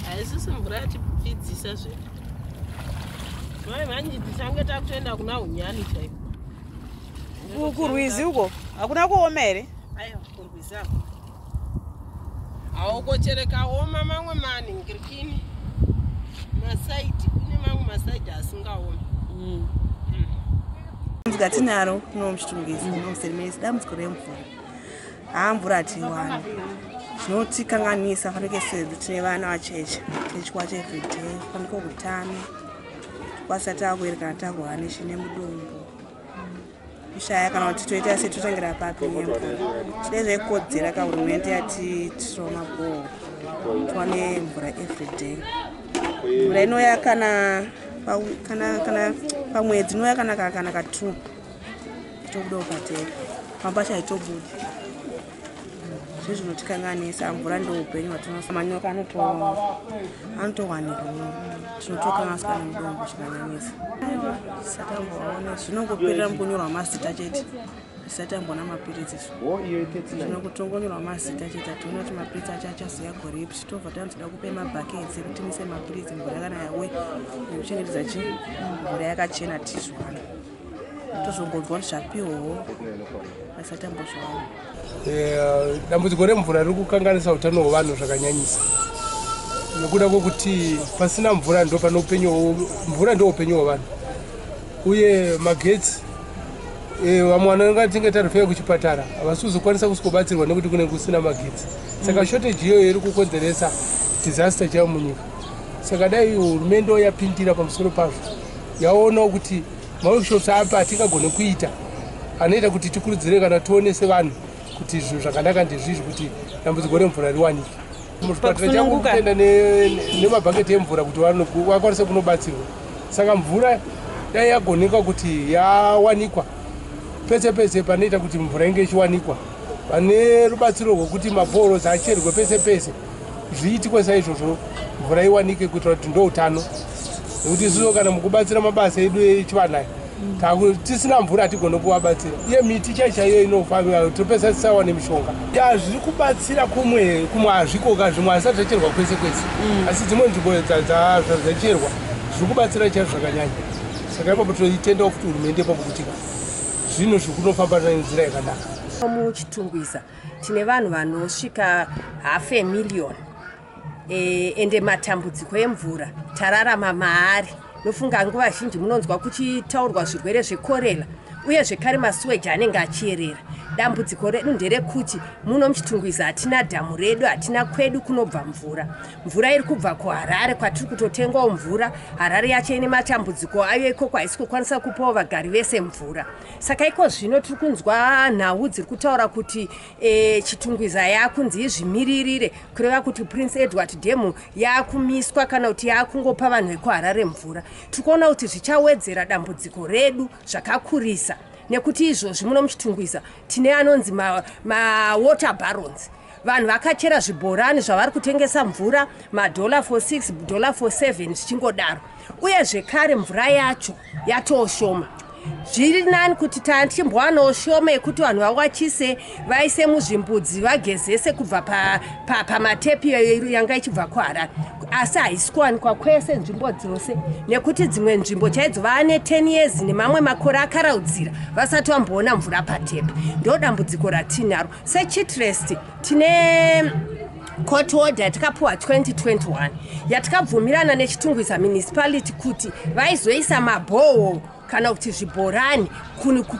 Haisisi mvura yatipfidzisa zve. Mai manje tichange takutoenda kuna Hunyani chaiko. Kurwizi uko hakuna kuoma here? Aiwa, kurwizi ako. Hauko kaoma mamwe manhingirikini. Masaidi kune mamwe masaidi asingaomi. Dambudziko ratinaro kuno muChitungwiza, muno muSt dambudziko remvura. Haa, mvura hatiiwani, zvinotikanganisa. Fanike sedu tine vana vacheche, tichiwacha everyday. Fanike kutame tikwanisa takuerekana takurwara nechine mudumbu, kushaya kana kuti toita sei, totangira papi nemvura. Tidai zvaikodzera kahurumende yatiitirawo mabhoho, tiwane mvura everyday. Mvura inouya kana pamwedzi inouya kana ka2, tobudawo patepi, pamwe pacho haitobudi. Zvinhu zvinotikanganisa. Mvura ndo upenyu hwatino. Manyoka anotowanikwa, tinotokanganiswa nemudumbu zvakanyanyisa. Tisati zvinongoperera mukunyorwa mazita chete, tisati tamboona mapiritsi. Zvinokutongonyorwa mazita chete, hationa kuti mapiritsi acho achazoya gore ipi. Tobva tanzoda kupe mabhaketsi ekuti muise mapiritsi, mvura kana yawe nekuchengetedza chi mvura yakachena tizwana. Tozongonzwa kuti zvapiwawo, asati tambozviwana. Dambudziko remvura riri kukanganisa utano hwevanhu zvakanyanyisa, nekuda kwekuti pasina mvura ndo pane upenyu. Mvura ndo upenyu hwevanhu. Uye magetsi, vamwe vanonga tinge tarifika kuchipatara havasi kuzokwanisa kusvikobatsirwa nekuti kunenge kusina magetsi. Saka shortage iyoyo iri kukonzeresa disaster chaiyo munyika. Saka dai hurumende yapindira pamusoro pazvo, yaonawo kuti maworkshops apa atingagone kuita anoita kuti tikurudzire kana tionese vanhu kuti zvinhu zvakanaka ndezvizvi, kuti dambudziko remvura riwanike muchipatara changu, kuenda nemabhaketi emvura kuti vakwanise kunobatsirwa. Saka mvura dai yagonekwa kuti yawanikwa pese pese panoita kuti mvura inge ichiwanikwa, pane rubatsiro rwekuti maboreholes acherwe pese pese, zviitikwe saizvozvo, mvura iwanike, kuitira kuti ndo utano. Nekuti isusu kana mukubatsira mabasa edu echivanhaya, tisina mvura hatigone kuvabatsira. Iye miti chai chaiyo inofamba, topesa tisawane mishonga. Ya, zviri kubatsira kumwe, kumwe hazvikoka, zvimwe hazvisati zvacherwa kwese kwese, asi dzimwe nzvimbo dzacherwa zviri kubatsira chaizvo zvakanyanya. Saka ipapo toitendawo futi hurumende ipapo kuti zvinhu zviri kunofamba nenzira yakanaka. MuChitungwiza tine vanhu vanosvika half a million, ende matambudziko emvura tararama maari. Nofunga nguva zhinji munonzwa kuchitaurwa zvirwere zvekorera, uye zvekare masuweji anenge achiyerera. Dambudziko redu nderekuti muno muChitungwiza hatina dhamu redu, hatina kwedu kunobva mvura. Mvura iri kubva kuHarare, kwatiri kutotengawo mvura. Harare yacho ine matambudziko ayo ikoko, haisi kukwanisa kupawo vagari vese mvura. Saka iko zvino tiri kunzwa nhau dziri kutaura kuti Chitungwiza yakunzi izvimiririre, kureva kuti Prince Edward Dam yakumiswa kana kuti yakungopa vanhu vekuHarare mvura. Tiri kuona kuti zvichawedzera dambudziko redu zvakakurisa, nekuti izvozvi muno muChitungwiza tine anonzi mawater ma barons, vanhu vakachera zvibhorani zvavari kutengesa mvura madollar for 6, dollar for 7, zvichingodaro. Uye zvekare mvura yacho yatooshoma. Zviri nani kuti tichimbowanawo shoma yekuti vanhu vawachise, vaise muzvimbudzi, vagezese kubva pamatepi pa, pa yanga ichibva kuHarare, asi haisi kuwanikwa kwese nzvimbo dzose, nekuti dzimwe nzvimbo chaidzo vaane 10 years nemamwe makore akaraudzira vasati vamboona mvura patepi. Ndo dambudziko ratinaro. SeChitrest tine court order yatikapiwa 2021, yatikabvumirana neChitungwiza Municipality kuti vaizoisa mabhoho kana kuti zvibhorani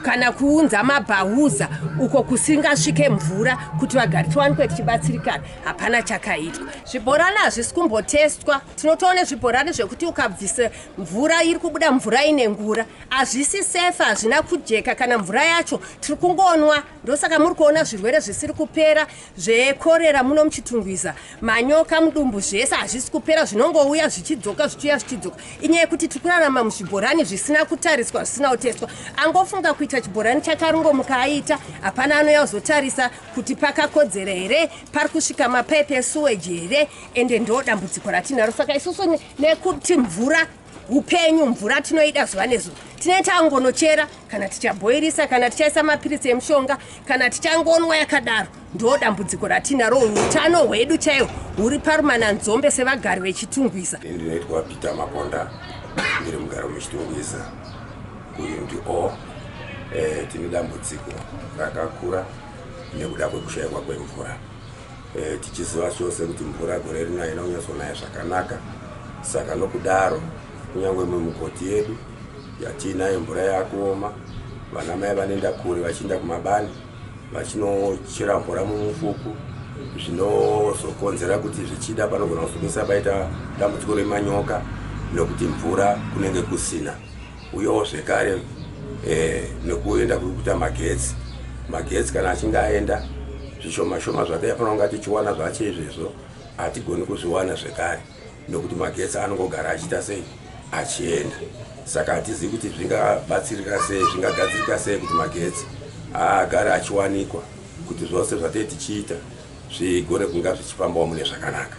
kana kuunza mabhauza uko kusingasvike mvura, kuti vagari tiwanikwe tichibatsirikana. Hapana chakaitwa. Zvibhorani hazvisi kumbotestwa. Tinotoona zvibhorani zvekuti ukabvisa mvura iri kubuda, mvura ine ngura. Hazvisi safe, hazvina kujeka. Kana mvura yacho tiri kungonwa. Ndosaka muri kuona zvirwere zvisiri kupera zvekorera muno muChitungwiza, manyoka mudumbu, zvese hazvisi kupera, zvinongouya zvichidzoka, zvichiuya zvichidzoka. Inyaya yekuti tiri kurarama muzvibhorani zvisina kutariswa, zvisina kutestwa. Angofunga kuita chibhorani chakarungomuka aita, hapana anouya kuzotarisa kuti pakakodzera here, pari kusvika mapaipi esuweji here. Ende ndo dambudziko ratinaro. Saka isusu nekuti mvura Upenyu, mvura tinoida zuva nezuva. Tine tangonochera, kana tichabhoirisa, kana tichaisa mapiritsi emushonga, kana tichangonwa yakadaro. Ndo dambudziko ratinaro. Utano hwedu chaiwo huri parumananzombe sevagari veChitungwiza. Ndinoitwa Peter Maponda, ndiri mugari wemuChitungwiza kuUnit O. Tine dambudziko rakakura nekuda kwekushayikwa kwemvura. Tichiziva chose kuti mvura gore rino haina kunyatsonaya zvakanaka, saka nokudaro kunyange mumigoti yedu yatiinayo mvura yakuoma. Vana mai vanoenda kure vachienda kumabani vachinochera mvura mumufuku, zvinozokonzera kuti zvichida panogona kuzomisa paita dambudziko remanyoka nekuti mvura kunenge kusina. Uyewo zvekare nekuenda kuri kuita magetsi, magetsi kana achinge aenda, zvishoma shoma zvataifanira kunga tichiwana zvacho izvezvo hatigoni kuzviwana zvekare nekuti magetsi anongogara achiita sei? Achienda. Saka hatizivi kuti zvingabatsirika sei, zvingagadzirika sei kuti magetsi agare achiwanikwa, kuti zvose zvatei tichiita zvigone kunga zvichifambawo mune zvakanaka.